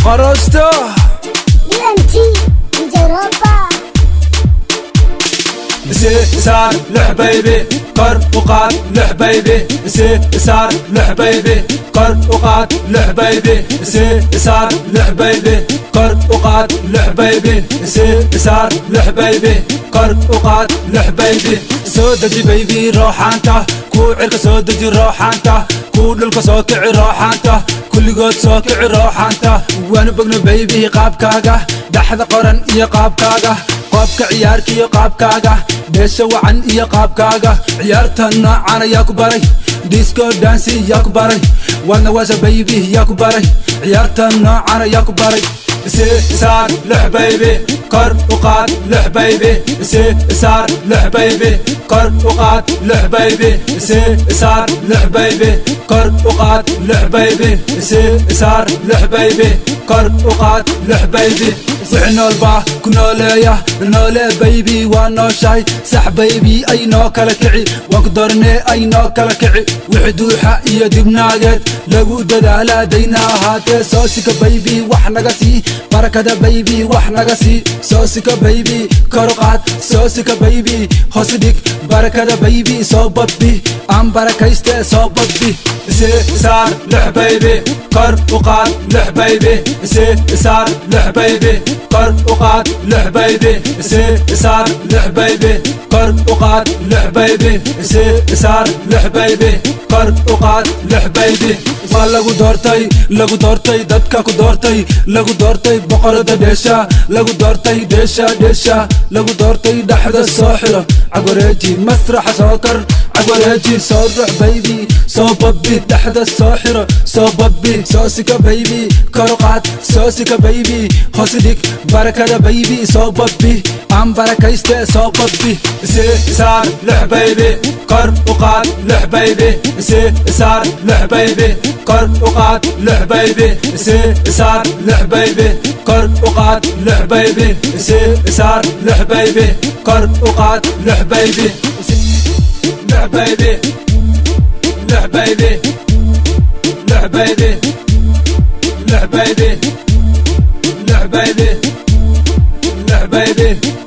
Qorosto. UMT DJ Ropa. Saar lix baby, kor u qaad lix baby, saar lix baby, kor u qaad lix baby, saar lix baby, kor u qaad lix baby, saar lix baby, kor u qaad lix baby. Soo deji baby rooxaanta kuu cirka, soo deji rooxaanta kuu dhulka, soo kici rooxaanta kulligood, soo kici rooxaanta. Waanu bogno baby qaabkaaga dhaxda qoran iyo qaabkaaga qoobka ciyaarka iyo qaabkaaga dheesha wacan iyo qaabkaaga. Ciyaarta noocan ayaa ku baray? Disco dance yaa ku baray? Waadna waasha baby, yaa ku baray? Ciyaarta noocan ayaa ku baray? Saar lix baby, kor u qaad lix baby, saar lix baby, kor u qaad lix baby, saar lix baby, kor u qaad lix baby, saar lix baby, kor u qaad lix baby. Wixii nool baa ku nooleeya, noole baby, waa nooshahay sax baby. Ay noo kala kici, waan ku doornee, ay noo kala kici. Wixii duuxa iyo dibnaageed lagu dadaalaa dayna ahaatee. Soo sika baby, wax naga sii barakada baby, wax naga sii. Soo sika baby, kor u qaad. Soo sika baby, hoos dhig barakada baby. Soo babbi aan barakayste, soo babbi. Saar lix baby, kor u qaad lix baby, saar lix baby, kor u qaad lix baby, saar lix baby, kor u qaad lix baby, saar lix baby, kor u qaad lix baby. Waa lagu doortay, lagu doortay, dadka ku doortay, lagu doortay boqorada dheesha, lagu doortay dheesha, dheesha lagu doortay. Dhexda soo xiro, cagwareeji, masraxa soo kor, cagwareeji, soo rux baby, soo babbi. Dhexda soo xiro, soo babbi. Soo sika baby, kor u qaad. Soo sika baby, hoos dhig barakada baby. Soo babbi aan barakayste, soo babbi. Saar lix baby, kor u qaad lix baby, saar lix baby, kor u qaad lix baby, saar lix baby, kor u qaad lix baby, saar lix baby, kor u qaad lix baby, lix baby, lix baby, lix baby, lix baby, lix baby, lix baby.